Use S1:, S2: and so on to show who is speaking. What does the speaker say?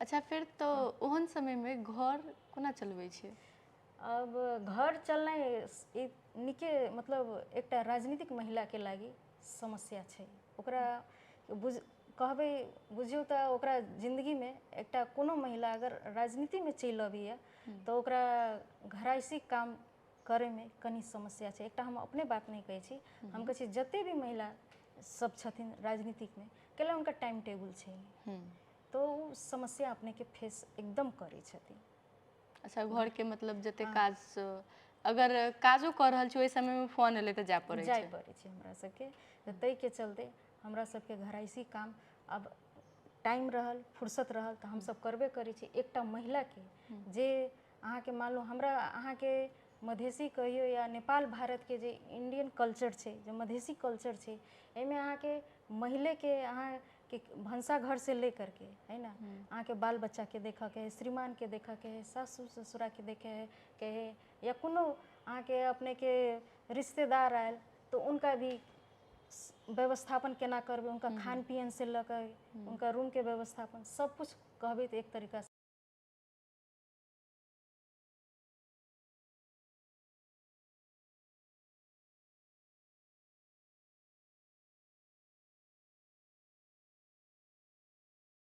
S1: अच्छा, फेर तऽ ओहन समयमे घर कोना चलबै छियै?
S2: अब घर चलनाइ ई नीके, मतलब एकटा राजनीतिक महिलाके लागि समस्या छै। ओकरा बुझ कहबै, बुझियौ तऽ ओकरा जिन्दगीमे एकटा कोनो महिला अगर राजनीतिमे चलि अबैया तऽ ओकरा घरायसी काम करैमे कनि समस्या छै। एकटा हम अपने बात नहि कहै छी, हम कहै छी जते भी महिला सब छथिन राजनीतिकमे, कैला हुनका टाइम टेबुल छै, तऽ ओ समस्या अपनेके फेस एकदम करै छथिन।
S1: अच्छा, घरके मतलब जते काज, अगर काजो कऽ रहल छी ओहि समयमे फोन एलै तऽ जाय पड़ै
S2: जाय पड़ै छै हमरा सबके। तऽ ताहिके चलते हमरा सबके घरायसी काम अब टाइम रहल, फुर्सत रहल तऽ हमसब करबे करै छी। एकटा महिलाके जे अहाँके मानलू हमरा अहाँके मधेसी कहियौ या नेपाल भारतके जे इंडियन कल्चर छै, जे मधेसी कल्चर छै, एहिमे अहाँके महिलेके अहाँके भनसाघर से ले करके है ना, अहाँके बाल बच्चाके देखऽके है, श्रीमानके देखऽके है, सासु ससुराके देखै के है, या कोनो अहाँके अपनेके रिश्तेदार आयल तऽ उनका भी व्यवस्थापन केना करबै, उनका खान पियन से लऽ कऽ उनका रूमके व्यवस्थापन सब कुछ कहबै तऽ एक तरीका